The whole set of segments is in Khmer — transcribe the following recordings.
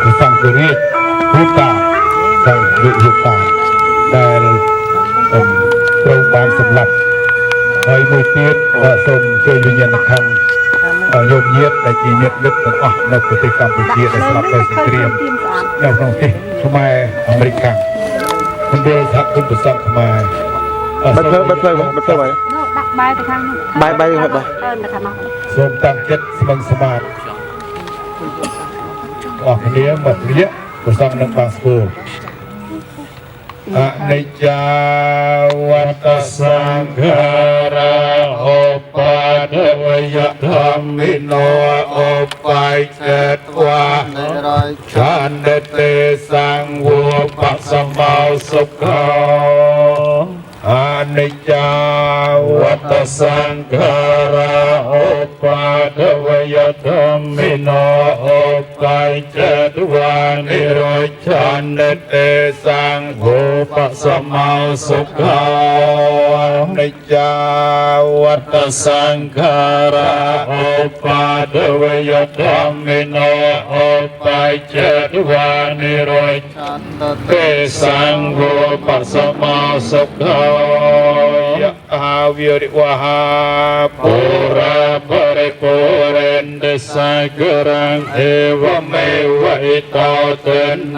ព្រះសង្ឃរាជហ៊ូតាដែលរាជហ៊ូតាដែលត្រូវបានសម្លាប់ហើយមួយទៀតសូមជួយវិញ្ញាណក្ខន្ធញោមញាតដែលជាញាតិមិត្តទាំងអស់នៅប្រទេសកម្ពុជាដែលស្លាប់ដោយសង្គ្រាមនៅក្នុងប្រទេសខ្មែរអាមេរិកមណ្ឌលសហគមន៍ព្រះសង្ឃខ្មែរ បិទភ្លើងបិទភ្លើងបិទភ្លើងហើយ នោះដាក់បែរទៅខាងនោះ បែរបែរបែរ អឺទៅខាងនោះ សូមតាំងចិត្តស្មឹងស្មាតអស់គ្នាមកព្រាព្រះសង្ឃនឹងបានស្គាល់អនិច្ចាវត្តសង្ខារាឧបាទវយធម្មិនោឧបាយចេតវាឆន្ទទេសង្វោបសមោសុខោអនិច្ចាវត្តសង្ខារាឧបាទវយធម្មិនោឧបាយចេតវានិរោឆន្ទទេសង្វោបសមោសុខោអនិច្ចាវត្តសង្ខារាឧបាទវយធម្មិនោឧបាយចេតវានិរោ ទេសង្ឃោបសមោសុខោយៈអាវិរិវហាពុរាបរិពុរិនទសករាំងអេវមេវហិតោទ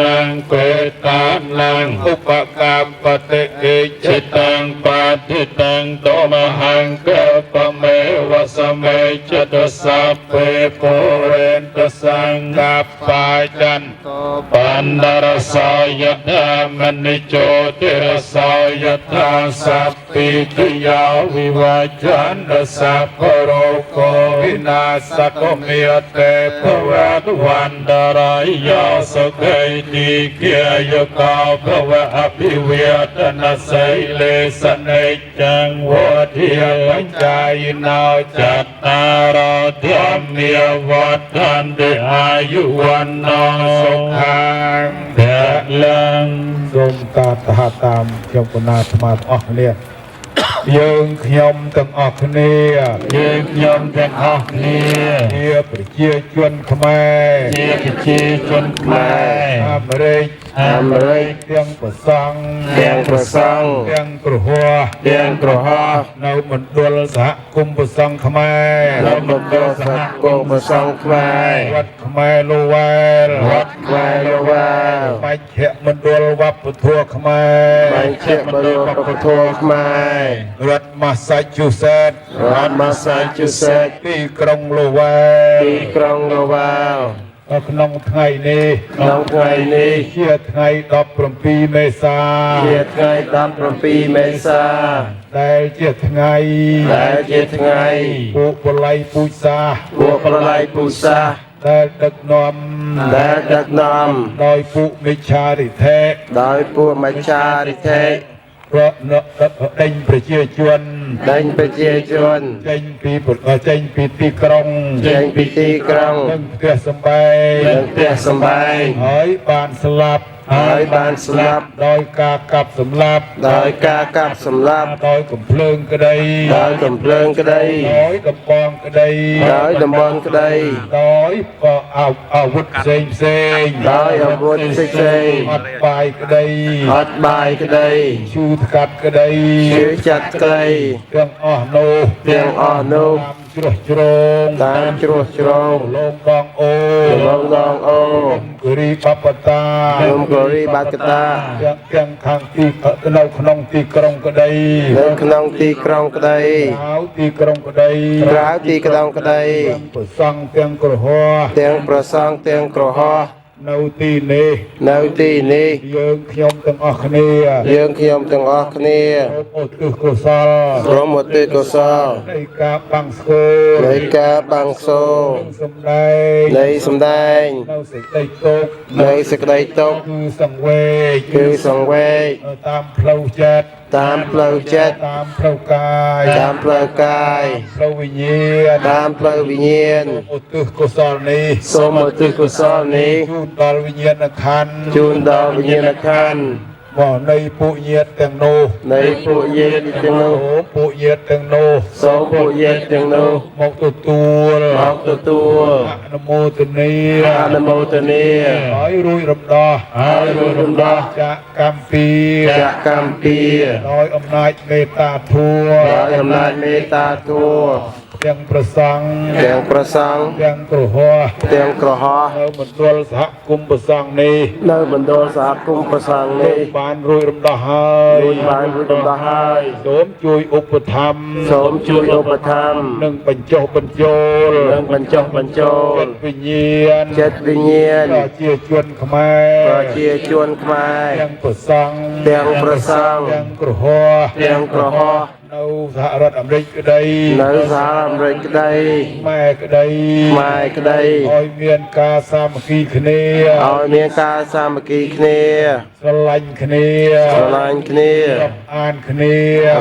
នੰបេតានੰឧបកម្មបតិអេចិតាំងបាទិតាំងតមហង្កបមេវសមេចតសព្វេពុរិនទសង្ឃបាចន្បណ្ដរសោយថាមនិជោតិរសោយថាសព្ពិទយោវិវចន្តសព្វរោគោវិនាសកមេតេភវតវន្តរាយោសុខេតិគាយកោភវអភិវេតនសីលេសនិច្ចំវធិបច្ច័យណោចតារោធម្មាវដ្ឋន្តិអាយុវណ្ណោសុខាំពលឹងសូមតាតហតាមខ្ញុំគណៈអាត្មាទាំងអស់គ្នាយើងខ្ញុំទាំងអស់គ្នា យើងខ្ញុំទាំងអស់គ្នា ជាប្រជាជនខ្មែរ ជាប្រជាជនខ្មែរ អាមេរិក អាមេរិក ទាំងប្រសង់ ទាំងប្រសង់ ទាំងគ្រហស្ថ ទាំងក្រហម នៅមណ្ឌលសហគមន៍ប្រសង់ខ្មែរ នៅមណ្ឌលសហគមន៍ប្រសង់ខ្មែរ វត្តខ្មែរលូវែល វត្តខ្មែរលវ៉ា មជ្ឈមណ្ឌលវប្បធម៌ខ្មែរ មជ្ឈមណ្ឌលវប្បធម៌ខ្មែរ រដ្ឋម៉ាសាឈូសេត រដ្ឋម៉ាសាឈូសេត ទីក្រុងលូវែល ទីក្រុងលវ៉ា ក្នុងថ្ងៃនេះ ក្នុងថ្ងៃនេះ ជាថ្ងៃ17មេសា ជាថ្ងៃ17មេសា ដែលជាថ្ងៃ ដែលជាថ្ងៃ ពួកបល័យពូជសាសន៍ ពួកប្រល័យពូសាស ដែលដឹកនាំ ដែលដឹកនាំ ដោយពួកមិច្ឆារិទ្ធិ ដោយពួកមច្ឆារិទ្ធិ ប្រណដេញប្រជាជន ដេញប្រជាជន ចេញពីចេញពីទីក្រុង ចេញពីទីក្រុង និងផ្ទះសម្បែង និងផ្ទះសម្បែង ហើយបានស្លាប់ ហើយបានស្លាប់ ដោយការកាប់សម្លាប់ ដោយការកាប់សម្លាប់ ដោយកំភ្លើងក្តី ដោយកំភ្លើងក្តី ដោយដំបងក្តី ដោយតំបន់ក្តី ដោយក៏អាវុធផ្សេងផ្សេង ដោយអាវុធផ្សេងផ្សេង អត់បាយក្តី អត់បាយក្តី ឈឺថ្កាត់ក្តី ឈឺចាត់ក្តី ទាំងអស់នោះ ទាំងអស់នោះ តាមជ្រោះជ្រង តាមជ្រោះជ្រង លងដងអូ លងដងអូ គិរីបបតា ព្រមគិរីបាកតា ទាំងទាំងខាងទីនៅក្នុងទីក្រុងក្តី នៅក្នុងទីក្រុងក្តី ក្រៅទីក្រុងក្តី ក្រៅទីក្រុងក្តី ទាំងប្រសង់ទាំងក្រហោះ ទាំងប្រសង់ទាំងក្រហោះ នៅទីនេះ នៅទីនេះ យើងខ្ញុំទាំងអស់គ្នា យើងខ្ញុំទាំងអស់គ្នា សូមឧទ្ទិសកុសល ព្រមឧទ្ទិសកុសល នៃការបាំងស្គរ នៃការបាំងសូរ និងសម្ដែង នៃសម្ដែង នៅសេចក្តីទុក្ខ នៃសេចក្តីទុក្ខ គឺសង្វេគ គឺសង្វេគ តាមផ្លូវចិត្ត តាមផ្លូវចិត្ត តាមផ្លូវកាយ តាមផ្លូវកាយ ផ្លូវវិញ្ញាណ តាមផ្លូវវិញ្ញាណ ឧទ្ទិសកុសលនេះ សូមឧទ្ទិសកុសលនេះ ជូនដល់វិញ្ញាណក្ខន្ធ ជូនដល់វិញ្ញាណក្ខន្ធ មកនៃពួកញាតិទាំងនោះ នៃពួកញាតិទាំងនោះ សូមពួកញាតិទាំងនោះ សូមពួកញាតិទាំងនោះ មកទទួល មកទទួល អនុមោទនា អនុមោទនា ហើយរួចរំដោះ ហើយរួចរំដោះ ចាកកម្មពី ចាកកម្មពី ដោយអំណាចមេត្តាធម៌ ដោយអំណាចមេត្តាធម៌ ទាំងប្រសង្ឃ ទាំងប្រសង្ឃ ទាំងគ្រហស្ថ ទាំងក្រហោះ នៅមណ្ឌលសហគមន៍ប្រសង្ឃនេះ នៅមណ្ឌលសហគមន៍ប្រសង្ឃនេះ បានរួចរំដោះហើយ រួចបានរួចរំដោះហើយ សូមជួយឧបត្ថម្ភ សូមជួយឧបត្ថម្ភ និងបញ្ចុះបញ្ចូល និងបញ្ចុះបញ្ចូល ចិត្តវិញ្ញាណ ចិត្តវិញ្ញាណ ប្រជាជនខ្មែរ ប្រជាជនខ្មែរ ទាំងប្រសង្ឃ ទាំងប្រសង្ឃ ទាំងគ្រហស្ថ ទាំងក្រហោះ នៅសហរដ្ឋអាមេរិកក្តី នៅសហរដ្ឋអាមេរិកក្តី ខ្មែរក្តី ខ្មែរក្តី ឲ្យមានការសាមគ្គីគ្នា ឲ្យមានការសាមគ្គីគ្នា ស្រឡាញ់គ្នា ស្រឡាញ់គ្នា រាប់អានគ្នា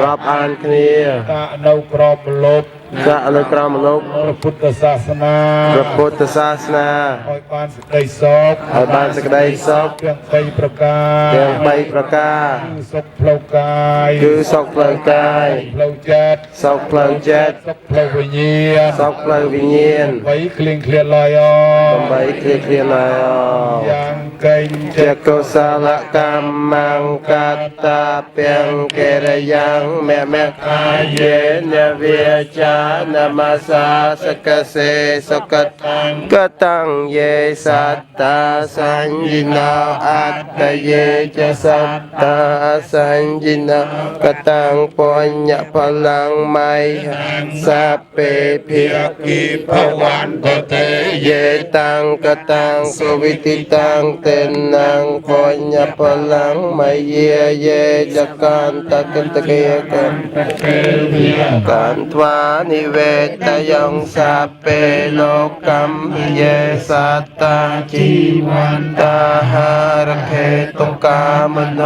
រាប់អានគ្នា តានៅក្របមលុប សាក់លើក្រមមនុស្ស ព្រះពុទ្ធសាសនា ព្រះពុទ្ធសាសនា ឲ្យបានសេចក្តីសុខ ឲ្យបានសេចក្តីសុខ ទាំងបីប្រការ ទាំងបីប្រការ គឺសុខផ្លូវកាយ គឺសុខផ្លូវកាយ ផ្លូវចិត្ត សុខផ្លូវចិត្ត សុខផ្លូវវិញ្ញាណ សុខផ្លូវវិញ្ញាណ បីគ្លៀងគ្លាតឡើយអ បីគ្លៀគ្លៀឡើយអ យ៉ាងកេង ជាកុសលកម្មងកតាពាំងកិរិយ៉ាងមមកាយេនវិចានមសាសកសេសុកតាំងកតាំងយេសត្តាសញ្ញិណោអត្តយេចសត្តាសញ្ញិណោកតាំងបញ្ញพลังไมสัพเพภิ กิภวันตเต เยตังกตังสุวิติตังเตนังปัญญพลังไมเยเยจกันตะกันตะเกยกัน เกเมีย กันทวานิเวตยังสัพเพโลกัมเยสัตตาจีวันตาหารเพตุกามน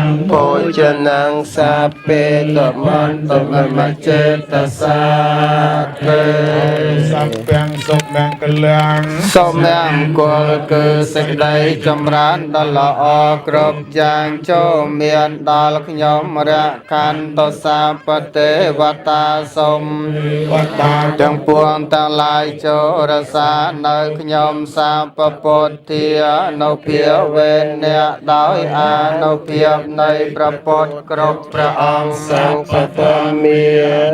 นโภชนังสัพเพตมันตมมเจตสาเต សំពាំងសុខមង្គលំ សូមអ្នកអង្គលគឺសេចក្តីចម្រើនដល់ល្អគ្រប់យ៉ាងចូលមានដល់ខ្ញុំរខន្តសាបទេវតាសូម វត្តា ទាំងពួងទាំងឡាយចូលរសានៅខ្ញុំសាពពុទ្ធានុភាវេនៈដោយអានុភាពនៃព្រះពុទ្ធគ្រប់ព្រះអង្គ សង្ឃពមា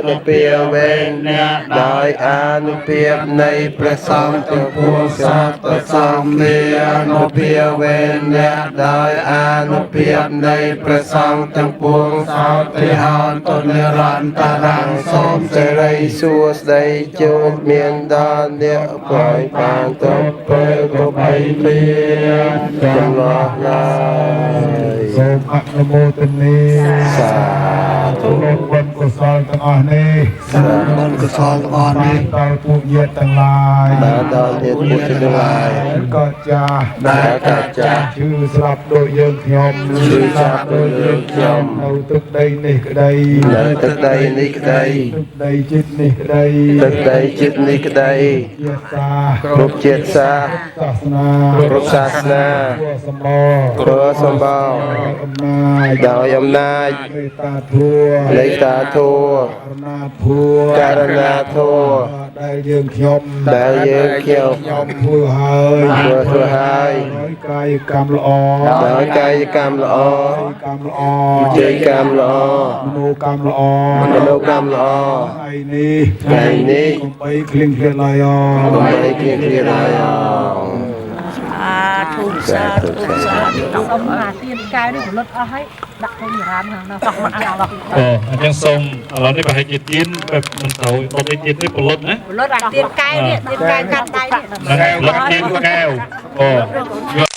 នុភាវេនៈដោយអានុភាពនៃព្រះសង្ឃទាំងពួងសត្វសង្ឃមានុភាវេនៈដោយអានុភាពនៃព្រះសង្ឃទាំងពួងសោតិហន្តនិរន្តរੰសូមសិរីសួស្តីជួបមានដល់អ្នកប្រយបានទៅពេលកុំបីព្រាចំលោះឡើយ សូមអនុមោទនា សាធុ សូមបុណ្យកុសលទាំងអស់នេះ បុណ្យកុសលទាំងអស់នេះ ដល់ពួកញាតិទាំងឡាយ បានដល់ញាតិពុទ្ធទាំងឡាយ ក៏ចាស់ ដែលកាចាស់ ឈឺស្លាប់ដូចយើងខ្ញុំ ឈឺស្លាប់ដូចយើងខ្ញុំ នៅទឹកដីនេះក្តី នៅទឹកដីនេះក្តី ទឹកដីជាតិនេះក្តី ទឹកដីជាតិនេះក្តី ជាសា គ្រប់ជាតិសាសន៍ សាសនា គ្រប់សាសនា ព្រោះសម្បរ ព្រោះសម្បរ ដោយអំណាច ដោយអំណាច មេត្តាធម៌ នៃតាធម៌ ករុណាធម៌ ករណាធម៌ ដែលយើងខ្ញុំ ដែលយើងខ្ញុំ ខ្ញុំធ្វើហើយ ធ្វើធ្វើហើយ ដោយកាយកម្មល្អ ដោយកាយកម្មល្អ កាយកម្មល្អ ជ័យកម្មល្អ មโนកម្មល្អ មโนកម្មល្អ ថ្ងៃនេះ ថ្ងៃនេះ កុំបីគ្លៀងគ្លាតឡើយអ កុំបីគ្លៀងគ្លាតឡើយអ សាធុសាធុសាធុ សុំអាទៀនកែវនេះផលិតអស់ហើយដាក់ក្នុងរាមខាងនោះមកចោល អូអញ្ចឹងសូមឥឡូវនេះប្រហែលជាទៀនបែបមិនត្រូវដុតឯទៀននេះផលិតណា ផលិតអាទៀនកែវនេះទៀនកែវកាន់ដៃនេះ ហ្នឹងហើយផលិតទៀនកែវអូយក